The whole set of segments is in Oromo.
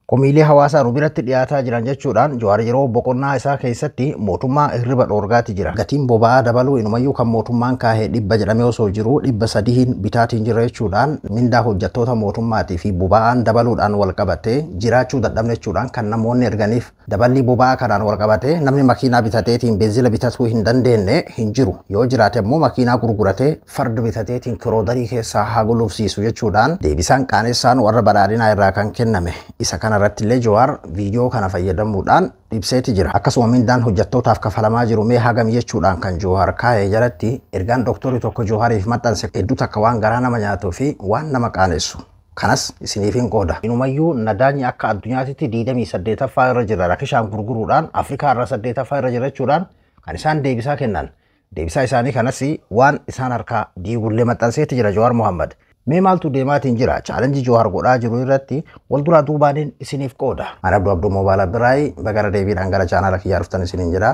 Komiilee hawaasaa nu biratti dhiyaataa jiran jechuudhaan Jawaar yeroo boqonnaa isaa keessatti mootummaa hirriba dhoorgaati jira. Gatiin boba'aa dabaluu inumayyuu kan mootummaan kaahee 100 jedhamee osoo jiru 300 bitaatiin jira jechuudhaan mindaa hojjettoota mootummaatii fi boba'aan dabaluudhaan wal qabatee jiraachuu dadhabne jechuudhaan kan namoonni erganiif daballii boba'aa kanaan wal qabatee namni makiinaa bitateetiin beenzila bitatuu hin dandeenye hin jiru. Yoo jiraate immoo makiinaa gurguratee farda bitateetiin kiroodarii keessaa haa gulufsiisu jechuudhaan deebisaan qaanessaan warra badhaadhinaa irraa kan kenname. Isa kana irratti illee Jawaar viidiyoo kana fayyadamuudhaan ibseeti jira. Akkasuma mindaan hojjettootaaf kafalamaa jiru mee hagam jechuudhaan kan Jawaar kaa'ee jalatti ergaan dooktorri tokko Jawaariif maxxanse hedduu takka waan garaa nama nyaatuu fi waan nama qaanessu. Kanas isiniif hin qooda. Inumayyuu nadaanyi akka addunyaatitti 28ffaa irra jira. Rakishaan gurguruudhaan Afrikaa irra 8ffaa irra jira jechuudhaan kan isaan deebisaa kennan. Deebisaa isaanii kanas waan isaan harkaa diigullee maxxanseeti jira Jawaar Mohammad. Mee maaltu deemaatiin jira? Chaalenjii Jawaar godhaa jiru irratti wal duraa duubaaniin isiniif qooda. Ani Abduu Abduu Moobaala Biraayi bagara deebiidhaan gara chaanaala kiyyaa dhuftan isiniin jira.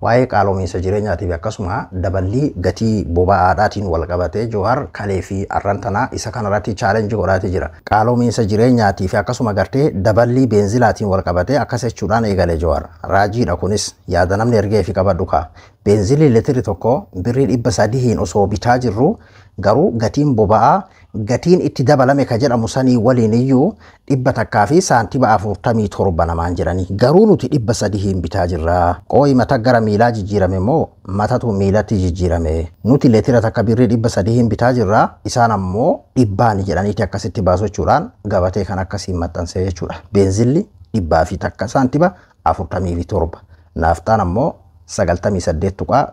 Waa'ee qaaloomiinsa jireenyaatiif akkasuma daballii gatii boba'aadhaatiin wal qabatee Jawaar kalee fi arran tanaa isa kanarratti chaalenjii godhaati jira. Qaaloomiinsa jireenyaatii fi akkasuma gartee daballii beenzilaatiin wal qabatee akkas jechuudhaan eegale Jawaar. Raajiidha kunis yaada namni ergee fi qabadhu kaa. Beenzilii litirri tokko birrii 300 osoo bitaa jirru garuu gatiin boba'aa gatiin itti dabalame ka jedhamu sanii waliin iyyuu 100 fi saantima 47 namaan jedhanii garuu nuti 300 bitaa jirra. Qooyi mata gara miilaa jijjiirame moo matatu miilatti jijjiirame? Nuti leetira takka birrii 300 bitaa jirra isaan ammoo 100 jedhaniiti akkasitti baasu jechuudhaan gabatee kan akkasiin maxxansee jechuudha. Beenzilli 101 saantima 47 naaftaan ammoo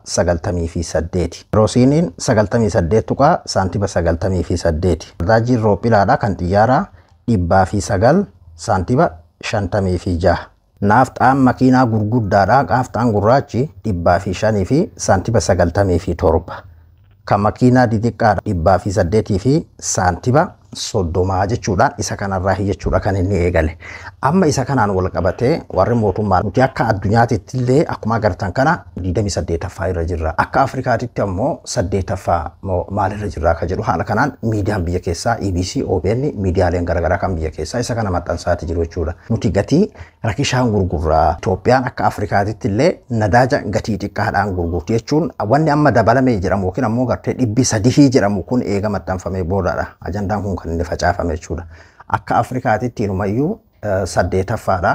98.98. Roosiiniin 98 saantima 98. Raajiin roophilaadha kan xiyyaaraa 109 saantima 56. Naafxaan makiinaa gurguddaadha. Naafxaan gurraachi 105 fi saantima 97. Kan makiinaa xixiqqaadha 108 fi saantima 30 jechuudhaan isa kanarraa jechuudha kan inni eegale. Amma isa kanaan wal qabatee warri mootummaa nuti akka addunyaatitti illee akkuma agartan kana 28ffaa irra jirra. Akka Afrikaatitti ammoo 8ffaa maalirra jirra akka jedhu haala kanaan miidiyaan biyya keessaa EBC, OBN miidiyaaleen garaagaraa kan biyya keessaa isa kana maxxansaati jiru jechuudha. Nuti gatii rakishaan gurgurraa. Itoophiyaan akka Afrikaatitti illee nadaaja gatii xiqqaadhaan gurgurti jechuun wanni amma dabalame jedhamu yookiin ammoo gartee 300 jedhamu kun eega maxxanfamee boodaadha. Ajandaan kun kan inni facaafame jechuudha. Akka Afrikaatitti inumayyuu 8ffaadha.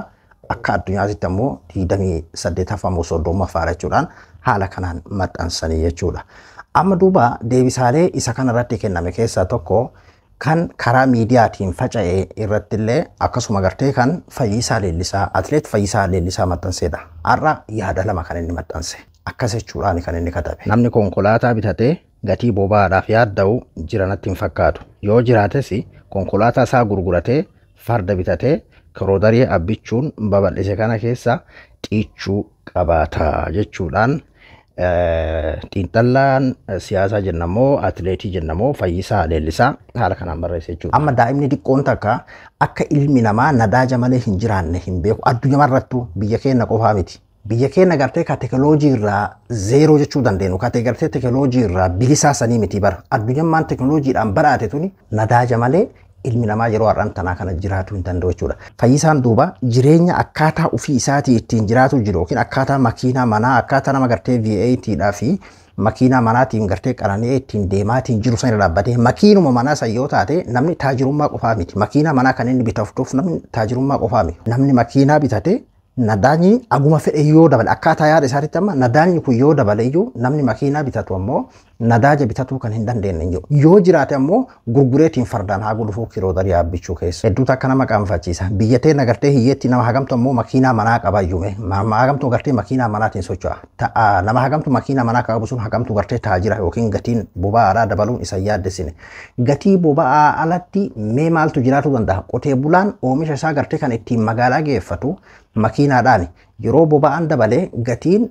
Akka addunyaatitti ammoo 28ffaa moo 30ffaadha jechuudhaan haala kanaan maxxansanii jechuudha. Amma duuba deebisaalee isa kanarratti kenname keessaa tokko kan karaa miidiyaatiin faca'e irrattillee akkasuma gartee kan Fayyisaa Leellisaa, Atileet Fayyisaa Leellisaa maxxanseedha. Har'a yaada lama kan inni maxxanse. Akkas jechuudhaan kan inni katabe. Namni konkolaataa bitatee gatii boba'aadhaaf yaadda'u jira natti hin fakkaatu. Yoo jiraates konkolaataa isaa gurguratee farda bitatee kiroodarii abbichuun babal'ise kana keessa xiichuu qabaata jechuudhaan xiinxallaan siyaasaa jennamoo atileetii jennamoo Fayyisaa Leellisaa haala kanaan barreesse jechuudha. Amma daa'imni xiqqoon takka akka ilmi namaa nadaaja malee hin jiraanne hin beeku. Addunyaa irrattuu biyya keenya qofaa miti. Biyya keenya gartee ka teekinooloojii irraa zeeroo jechuu dandeenyu. Ka gartee teekinooloojii irraa bilisaa sanii miti bara. Addunyaan teekinooloojiidhaan badhaate tuni nadaaja malee ilmi namaa yeroo har'aan tanaa kana jiraachuu hin danda'u jechuudha. Fayyisaan duuba jireenya akkaataa ofii isaatii ittiin jiraatu jiru yookiin akkaataa makiinaa manaa akkaataa nama gartee V8dhaa fi makiinaa manaatiin gartee qanani'ee ittiin deemaatiin jiru sana irra dhaabbatee makiinuma manaa san yoo taate namni taajirummaa qofaa miti. Makiinaa manaa kan inni bitatuuf namni taajirummaa qofaa miti. Namni makiinaa bitate nadaanyi aguma fedhe yoo dabale akkaataa yaada isaatitti amma nadaanyi kun yoo dabale iyyuu namni makiinaa bitatu ammoo nadaaja bitatuu kan hin dandeenye hin jiru. Yoo jiraate ammoo gurgureetiin fardaan haa gulufuu kiroodarii yaabbachuu keessa. Hedduutu akka nama qaanfachiisa. Biyya teenya gartee hiyyeetti nama hagamtu ammoo makiinaa manaa qaba iyyuu. Nama hagamtu gartee makiinaa manaatiin socho'a. Nama hagamtu makiinaa manaa qabu sun hagamtu gartee taajira yookiin gatiin boba'aadhaa dabaluun isa yaaddessine. Gatii boba'aa alatti mee maaltu jiraachuu danda'a? Qotee bulaan oomisha isaa gartee kan ittiin magaalaa geeffatu makiinaadhaan yeroo boba'aan dabalee gatiin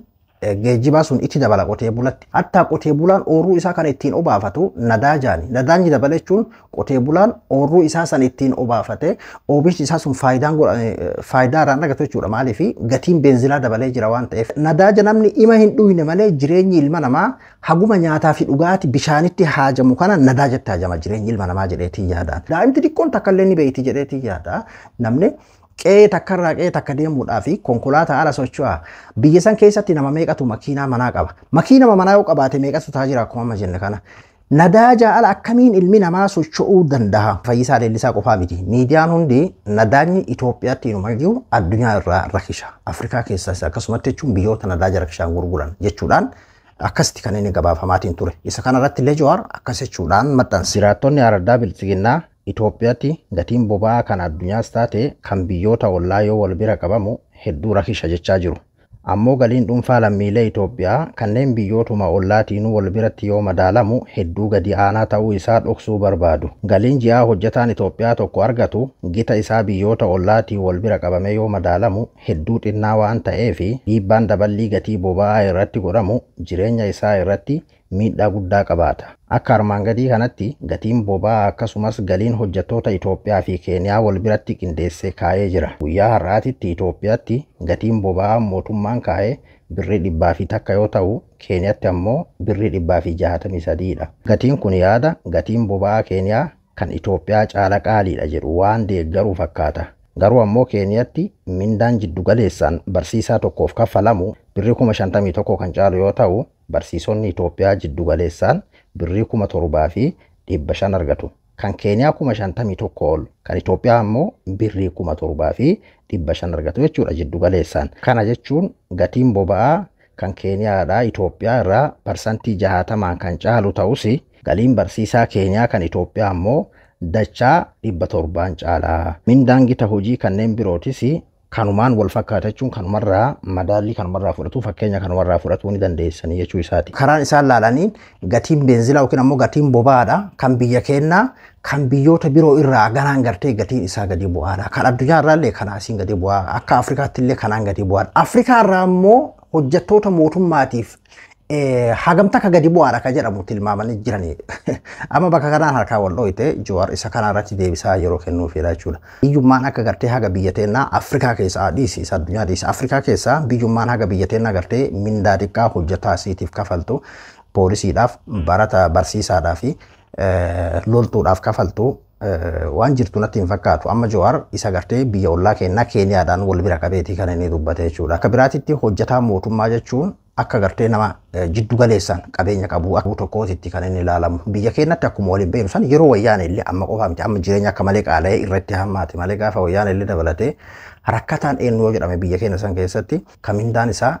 geejjibaa sun itti dabala qotee bulatti. Hattaa qotee bulaan oorruu isaa kan ittiin obaafatu nadaajaani. Nadaanyi dabale jechuun qotee bulaan oorruu isaa san ittiin obaafate oomishni isaa sun faayidaa irraan argatu jechuudha. Maaliif gatiin beenzilaa dabalee jira waan ta'eef. Nadaaja namni ima hin dhuyne malee jireenyi ilma namaa haguma nyaataa fi dhugaatii bishaanitti haajamu kana nadaajatti haajama jireenyi ilma namaa jedheetii yaada. Daa'imti xiqqoon takka illee ni beeyti jedheetii yaada. Namni Qe'ee takkarraa qe'ee takka deemuudhaa fi konkolaataa ala socho'a. Biyya san keessatti nama meeqatu makiinaa manaa qaba? Makiinama manaa yoo qabaate meeqatu ta'a jira akkuma amma jenne kana. Nadaaja ala akkamiin ilmi namaa socho'uu danda'a? Fayyisaa Leellisaa qofaa miti. Miidiyaan hundi nadaajni Itoophiyaatti inumayyuu addunyaa irraa rakisha. Afrikaa keessas akkasumatti jechuun biyyoota nadaaja rakishaan gurguran jechuudhaan akkasitti kan inni gabaafamaatiin ture. Isa kanarratti illee Jawaar akkas jechuudhaan maxxanse. Jiraattonni araddaa Biltsiginnaa Itoophiyaatti gatiin boba'aa kan addunyaas taate kan biyyoota ollaa yoo wal bira qabamu hedduu rakisha jechaa jiru. Ammoo galiin dhuunfaa lammiilee Itoophiyaa kanneen biyyootuma ollaatiinuu wal biratti yoo madaalamu hedduu gadi aanaa ta'uu isaa dhoksuu barbaadu. Galiin ji'aa hojjetaan Itoophiyaa tokko argatu gita isaa biyyoota ollaatiin wal bira qabamee yoo madaalamu hedduu xinnaa waan ta'eef dhiibbaan daballii gatii boba'aa irratti godhamu jireenya isaa irratti miidhaa guddaa qabaata. Akka armaan gadii kanatti gatiin boba'aa akkasumas galiin hojjettoota Itoophiyaa fi Keeniyaa wal biratti qindeessee kaa'ee jira. Guyyaa har'aatitti Itoophiyaatti gatiin boba'aa mootummaan kaa'ee birrii 101 yoo ta'u, Keeniyaatti ammoo birrii 163dha. Gatiin kun yaada gatiin boba'aa Keeniyaa kan Itoophiyaa caala qaaliidha jedhu waan deeggaruu fakkaata. Garuu ammoo Keeniyaatti mindaan jiddugaleessaan barsiisaa tokkoof kaffalamu birrii 51,000 kan caalu yoo ta'u, barsiisonni Itoophiyaa jiddugaleessaan birrii 7,500 argatu. Kan Keeniyaa 51,000 ol, kan Itoophiyaa ammoo birrii 7,500 argatu jechuudha jiddugaleessaan. Kana jechuun gatiin boba'aa kan Keeniyaadhaa Itoophiyaa irraa 60% kan caalu ta'us galiin barsiisaa Keeniyaa kan Itoophiyaa ammoo dachaa 700 caalaa. Mindaan gita hojii kanneen birootis kanumaan wal fakkaata jechuun kanumarraa madaallii kanumarraa fudhatu fakkeenya kanumarraa fudhatuu ni dandeessanii jechuu isaati. Karaan isaan laalaniin gatiin beenzilaa yookiin ammoo gatiin boba'aadha kan biyya keenyaa kan biyyoota biroo irraa ganaan gartee gatiin isaa gadi bu'aadha. Kan addunyaa irraa illee kanaa asiin gadi bu'aa akka Afrikaatti illee kanaan gadi bu'aadha. Afrikaa irraa ammoo hojjettoota mootummaatiif hagamta akka gadi bu'aadha kan jedhamu tilmaamanii jirani. Amma bakka kanaan harkaa wal dhooyte Jawaar isa kana irratti deebisaa yeroo kennuufidha jechuudha. Biyyummaan akka gartee haga biyya teennaa Afrikaa keessaa dhiisi isa addunyaa dhiisi Afrikaa keessaa biyyummaan haga biyya teennaa gartee mindaa xiqqaa hojjetaa isiitiif kafaltu poolisiidhaaf barata barsiisaadhaa fi loltuudhaaf kafaltu waan jirtu natti hin fakkaatu. Amma Jawaar isa gartee biyya ollaa keenyaa Keeniyaadhaan wal bira qabeetii kan inni dubbate jechuudha. Akka biraatitti hojjetaa mootummaa jechuun akka gartee nama jiddu galeessaan qabeenya qabu akka tokkootitti kan inni ilaalamu. Biyya keenyatti akkuma waliin beeknu san yeroo wayyaan illee amma qofaa miti amma jireenya akka malee qaala'ee irratti hammaate malee gaafa wayyaan illee dabalatee rakkataan eenyu yoo jedhame biyya keenya san keessatti kan mindaan isaa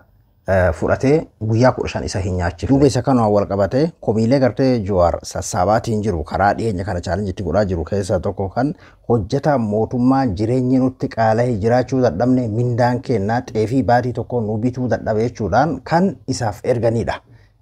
fudhatee guyyaa 15 isa hin nyaachifne. Duuba isa kanaan wal qabatee komiilee gartee Jawaar sassaabaatiin jiru karaa dhiyeenya kana chaalenjitti godhaa jiru keessaa tokko kan hojjetaa mootummaa jireenyi nutti qaala'ee jiraachuu dadhabne mindaan kennaa xeefii baatii tokko nu bituu dadhabe jechuudhaan kan isaaf erganidha.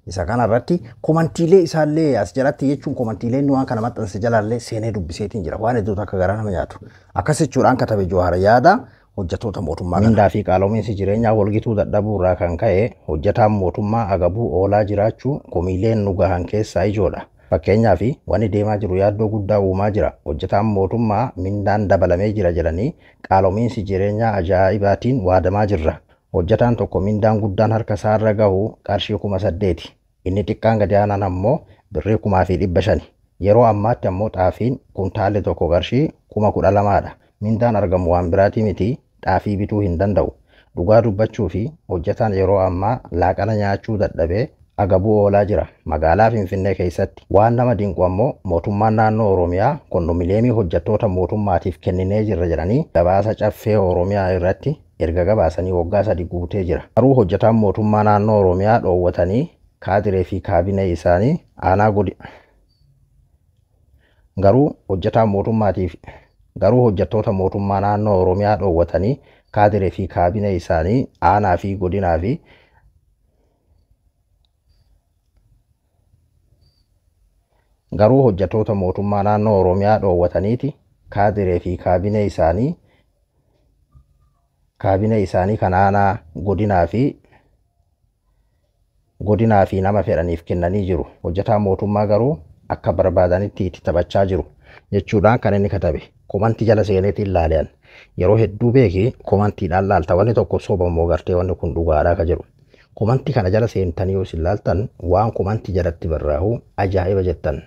Isa kanarratti komantiilee isaallee as jalatti jechuun komantiilee inni waan kana maxxanse jalallee seenee dubbiseetiin jira. Waan hedduutu akka garaa nama nyaatu. Akkas jechuudhaan katabe Jawaar yaada hojjettoota mootummaa. Mindaa fi qaaloominsi jireenyaa walgituu dadhabuu irraa kan ka'e hojjetaan mootummaa agabuu oolaa jiraachuu komiileen nu gahan keessaa ijoodha. Fakkeenyaaf wanni deemaa jiru yaaddoo guddaa uumaa jira. Hojjetaan mootummaa mindaan dabalamee jira jedhanii qaaloominsi jireenyaa ajaa'ibaatiin waadamaa jirra. Hojjetaan tokko mindaan guddaan harka isaarra gahu qarshii 8,000. Inni xiqqaan gadi aanaan ammoo birrii 5,500. Yeroo ammaatti ammoo xaafiin kuntaalli tokko qarshii 12,000dha. Mindaan argamu waan biraatii miti xaafii bituu hin danda'u. Dhugaa dubbachuu fi hojjetaan yeroo ammaa laaqana nyaachuu dadhabee agabuu oolaa jira. Magaalaa Finfinnee keessatti waan nama dinqu ammoo mootummaan naannoo Oromiyaa kondominiyeemii hojjettoota mootummaatiif kenninee jirra jedhanii gabaasa caffee Oromiyaa irratti erga gabaasanii waggaa 3 guutee jira. Garuu hojjetaan mootummaa naannoo Oromiyaa dhoowwatanii kaadiree fi kaabinee isaanii aanaa godi. Garuu hojjetaan mootummaatiif garuu hojjettoota mootummaa naannoo Oromiyaa dhoowwatanii kaadiree fi kaabinee isaanii aanaa fi godinaa fi garuu hojjettoota mootummaa naannoo Oromiyaa dhoowwataniiti kaadiree fi kaabinee isaanii kan aanaa godinaa fi nama fedhaniif kennanii jiru. Hojjetaan mootummaa garuu akka barbaadanitti itti taphachaa jiru jechuudhaan kan inni katabe. Komantii jala seeneetiin ilaalian. Yeroo hedduu beeki komantiidhaan laalta wanni tokko sobamoo gartee wanni kun dhugaadhaa ka jedhu. Komantii kana jala seentanii yoo isin laaltan waan komantii jalatti barraa'u ajaa'iba jettan.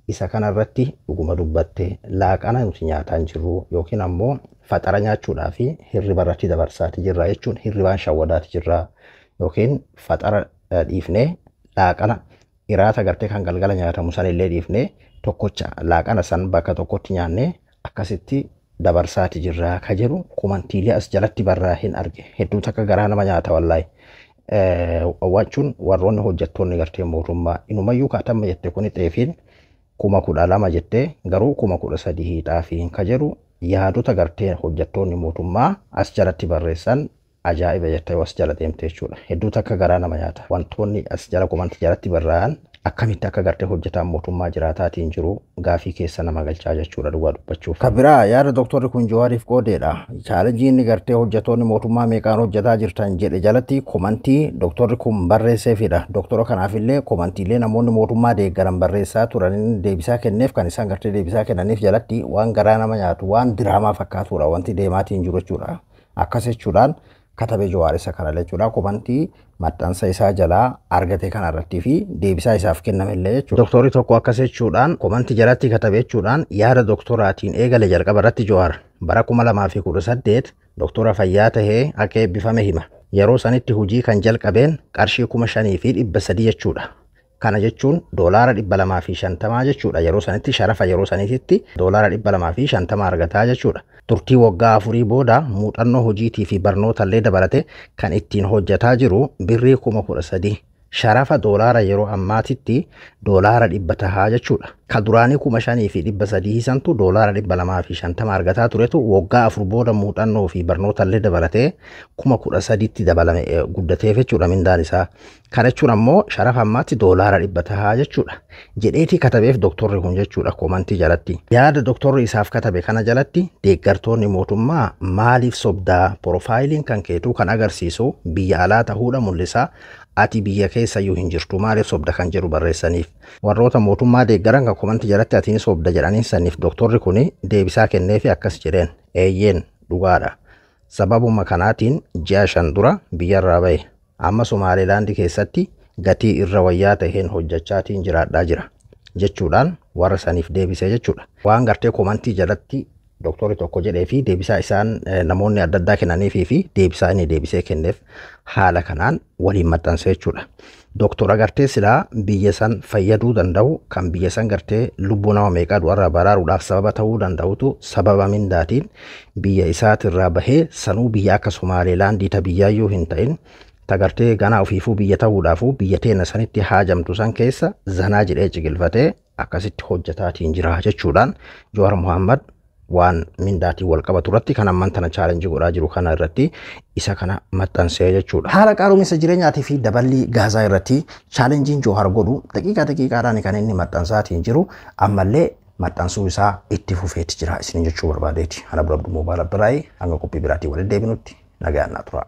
Isa kanarratti dhuguma dubbatte laaqana nuti nyaataan jirru yookiin ammoo Faxara nyaachuudhaa fi hirriba irratti dabarsaati jirra jechuun hirribaan shawwadaati jirra yookiin faxara dhiifnee laaqana iraata gartee kan galgala nyaatamu san illee dhiifnee tokkocha laaqana san bakka tokkotti nyaannee akkasitti dabarsaati jirra ka jedhu komantiilee as jalatti barraa hin arge. Hedduu takka garaa nama nyaata wallaahi. Wachuun warroonni hojjettoonni gartee mootummaa inumayyuu kaatamma jette kuni xeefiin 12,000 jettee garuu 13,000 xaafiin ka jedhu yaadota gartee hojjettoonni mootummaa as jalatti barreessan ajaa'iba jettee as jala deemte jechuudha. Hedduu takka garaa nama nyaata. Wantoonni as jala komantii jalatti barraa'an akkamitti akka gartee hojjetaan mootummaa jiraataatiin jiru gaafii keessa nama galchaa jechuudha dhugaa dubbachuuf. Kan biraa yaada doktorri kun Jawaariif qoodeedha. Chaalenjii inni gartee hojjettoonni mootummaa meeqaan hojjetaa jirtan jedhe jalatti komantii doktorri kun barreesseefidha. Doktora kanaafillee komantiilee namoonni mootummaa deeggaran barreessaa turan deebisaa kenneef kan isaan gartee deebisaa kennaniif jalatti waan garaa nama nyaatu waan diraamaa fakkaatudha wanti deemaatiin jiru jechuudha. Akkas jechuudhaan katabee Jawaar isa kana jechuudha. Komantii maxxansa isaa jalaa argate kana irratti fi deebisaa isaaf kenname illee jechuudha. Doktorri tokko akkas jechuudhaan komantii jalatti katabe jechuudhaan yaada doktoraatiin eegale jalqaba irratti Jawaar bara 2018 doktora fayyaa tahee akka eebbifame hima. Yeroo sanitti hojii kan jalqabeen qarshii 5,300 jechuudha. Kana jechuun $250 jechuudha. Yeroo sanitti sharafa yeroo sanitti $250 argataa jechuudha. Turtii waggaa 4 booda muuxannoo hojiitii fi barnoota illee dabalate kan ittiin hojjetaa jiru birrii 13,000. Sharafa doolaara yeroo ammaatitti $100 tahaa jechuudha. Ka duraanii 5,300 santu $250 argataa turetu waggaa 4 booda muuxannoo fi barnoota illee dabalatee 13,000tti dabalame guddateef jechuudha mindaan isaa. Kana jechuun ammoo sharafa ammaatti $100 tahaa jechuudha. Jedheetii katabeef doktorri kun jechuudha komantii jalatti. Yaada doktorri isaaf katabe kana jalatti deeggartoonni mootummaa maaliif sobdaa piroofaayiliin kan keetuu kan agarsiisu biyya alaa ta'uudha mul'isa. Ati biyya keessa iyyuu hin jirtu maaliif sobda kan jedhu barreessaniif. Warroota mootummaa deeggaran kan komantii jalatti ati ni sobda jedhaniin saniif doktorri kun deebisaa kenneefi akkas jedheen eeyyeen dhugaadha. Sababuma kanaatiin ji'a 5 dura biyyarraa bahe. Amma Somaalilaandi keessatti gatii irra wayyaa taheen hojjechaatiin jiraadhaa jira jechuudhaan warra saniif deebisee jechuudha. Waan gartee komantii jalatti doktorri tokko jedhee fi deebisaa isaan namoonni adda addaa kennaniifii fi deebisaa inni deebisee kenneef haala kanaan waliin maxxanse jechuudha. Doktora gartee silaa biyya san fayyaduu danda'u kan biyya san gartee lubbuu nama meeqaa du'arraa baraaruudhaaf sababa ta'uu danda'utu sababa mindaatiin biyya isaatirraa bahee sanuu biyya akka Somaalilaandii ta biyyaayyuu hin ta'in tagartee ganaa ofiifuu biyya ta'uudhaafuu biyya teena sanitti haajamtu san keessa zanaa jedhee cigilfatee akkasitti hojjetaatiin jira jechuudhaan Jawaar Mohaammed waan mindaatiin wal qabatu irratti kan ammaan tana chaalenjii godhaa jiru kana irratti isa kana maxxansee jechuudha. Haala qaarumsa jireenyaatii fi daballii gaazaa irratti chaalenjiin Jawaar godhu daqiiqaa daqiiqaadhaan kan inni maxxansaatiin jiru ammallee maxxansuu isaa itti fufeeti jira isin jechuu barbaadeeti. Ana bira Abduu Moobaal Abdurraayii hanga qophii biraatiin walitti deebinutti nagaan naa tura.